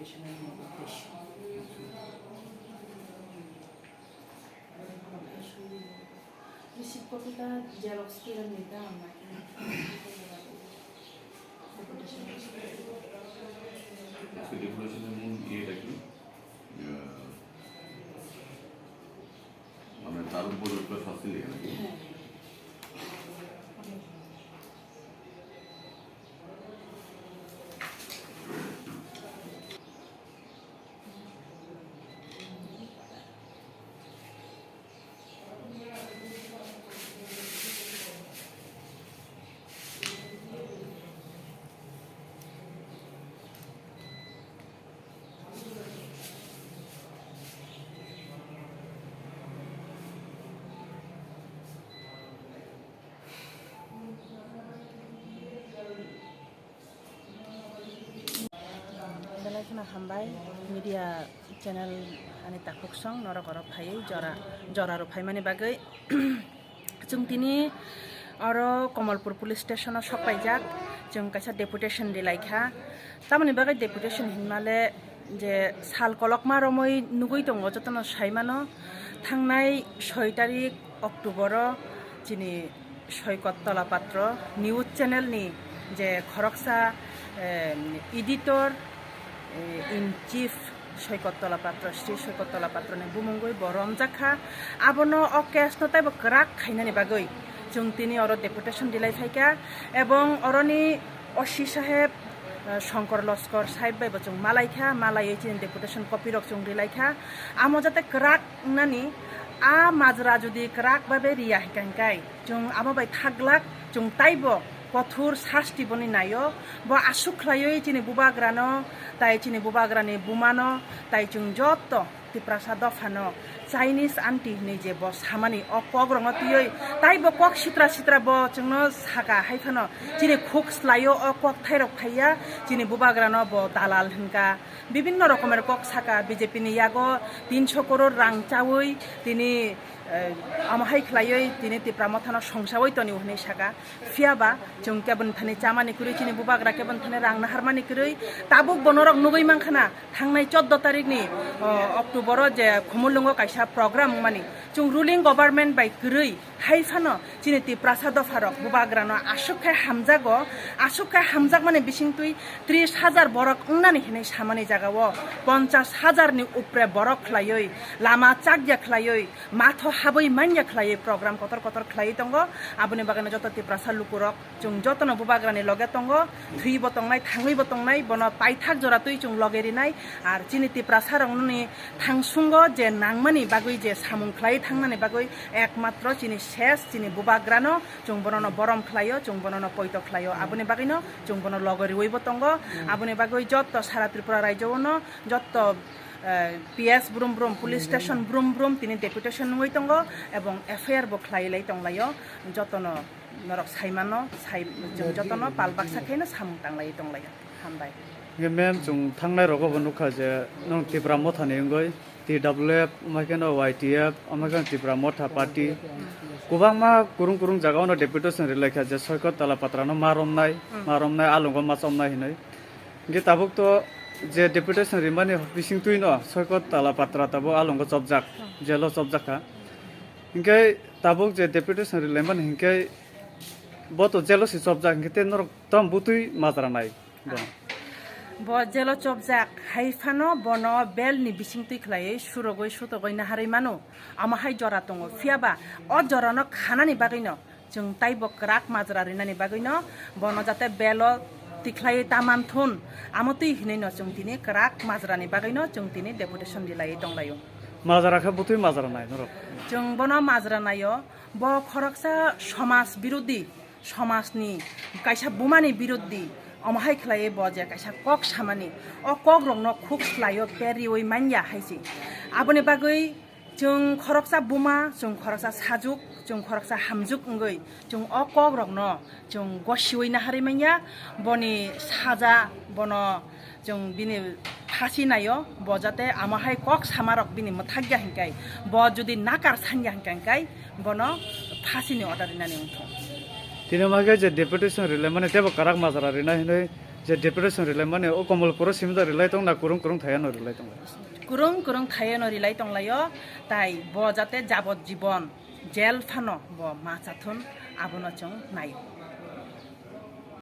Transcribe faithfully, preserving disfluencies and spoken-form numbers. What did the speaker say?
Receipt copy ta xerox kiran ni ta ang nai. Deputation ni main iye ta ki? Mane tar upor ekta sasti lege naki? Belai kheno hambai media channel ani takhuk song norok oro phaiwi jora, jora rw phaimani bagwi. Chwng tini oro Kamalpur police station o sok paijak, chwng kaisa deputation ri lai kha. Tamoni bagwi deputation hinmale je sal kolokma romwi nugwi tongo, jotono sai mano, thangnai soi tarik October o chini Soikot Tola Patro news channel ni je khoroksa, eh, editor, eh, in chief Soikot Tola Patro, Sri Soikot Tola Patro ni bumungwi bo romjak kha. Abono o case no taibo kwrak khainani bagwi chwng tini oro deputation ri lai phai kha, ebong oroni O C saheb, eh, Shankar Laskar saheb bai bo chwng malai kha, malaiwi chini deputation copy rok chwng ri lai kha. Amo jate kwrak wngnani, a majra jodi kwrak babe riya hwnkhe, chwng amo bai thaglak, chwng taibo kothor sasti boni naio. Bo aswk khlaiwi chini bubagrano, tai chini bubagrani bumano, tai chwng jotto Tiprasa dophano Chinese aunty hinwi je bo samani, o kokrokno twiwi taibo kok sitra sitra bo chwngno saka, hai phano chini khuk slaio o kok thairok phaiya, chini bubagrano bo dalal hwnka, bibinno rokomer kok saka, B J P ni yago tinsho koror rang chawi tini, eh, amo hai khlaiwi tini Tipra mothano songsawi tonio hinwi saka. Phiya ba chwng keboni thani chamani kwrwi, chini bubagra keboni thani rang naharmani kwrwi, tabuk bo norok nugwi mankha na, thangnai chordo tarikni, o, October o je Khumulwngo kaisa program wngmani, chwng ruling government bai kwrwi, hai phano chini Tiprasa dopharok bubagrano aswk khe hamjago, aswk khe hamjakmani bisingtwi tris hajar borok wngnani hinwi samani jagao ponchas hajar ni upre borok khlaiwi, lama chakya khlaiwi, matho habwi manya khlaiwi program kotor kotor khlaiwi tongo. Aboni bagwino joto Tiprasa lukurok chwng jotono bubagrani loge tongo, thwibo tongnai, thangwibo tongnai, bono paithak jora twi chwng loge rinai. Ar chini Tiprasa rokni thangsungo je nangmani bagwi je samung khlaiwi thangnani bagwi ekmatro chini ses, chini bubagrano chwng bonono borom khlaio, chwng bonono poito khlaio. Aboni bagwino chwng bono loge riwibo tongo. Aboni bagwi joto sara Tripura raijo-ono joto eh, P S brum brum, police station brum brum, tini deputation nungwi tongo, ebong F I R bo khlai lai tonglaio, jotono norok sai mano, sai, chwng jotono pal baksa khaino samung tanglai tonglaio. Hambai. Hingke ma'am, chwng thangnai rogo bo nukha je nwng Tipra Motha ni wngwi T W F, omo khe no Y T F, omo khe no Tipra Motha Party, kwbangma kwrwng kwrwng jaga o no deputation ri lai kha je Soikot Talapatra no ma romnai, ma romnai, alongo ma chomnai hinwi. Hingke tabuk to je deputation rimani bising twi no Soikot Talapatra tabuk alongo chopjak, jelo chopjak kha. Hingke tabuk je deputation rilaimani hingke bo to jelo se chopjak, hingke te norok tamo butwi majra nai bo. Bo jelo chopjak hai phano bono belni bising twi khlaiwi surogwi sutogwi naharwi mano. Amo hai jora tongo, phiya ba o jorano khanani bagwino chwng taibo kwrak majra rinani bagwino bono jate belo tikhlaiwi ta manthun, amo twi hinwi no chwng tini kwrak majrani bagwino chwng tini deputation rilaiwi tonglaio. Majra khe butwi majra nai norok? Chwng bono majra naio, bo khoroksa somaj birodhi, somajni kaisa bumani birodhi, omo hai khlaiwi bo je kaisa kok samani, o kok rokno khuk slaio per riwi manya hai se. Aboni bagwi chwng khoroksa buma, chwng khoroksa sajuk, chwng khoroksa hamjuk wngwi chwng o kok rokno chwng gosiwi naharwi manya, boni saja bono chwng bini phasi naio, bo jate amo hai kok samarok bini mwthakya hinkai, bo jodi nakar sanya hinkai, hinkai bono phasini order rinani wngthung. Tini ma khe je deputation rilaimani teibo kwrak majra rina hinwi Je depression rilai mane o Komolpuro simi da rilai tong na kurung kurung thaya no rilai tong lai. Kurung kurung thaya no rilai tong laio, tai bo jate jabot jibon jail phano bo ma chathun abono chwng naio.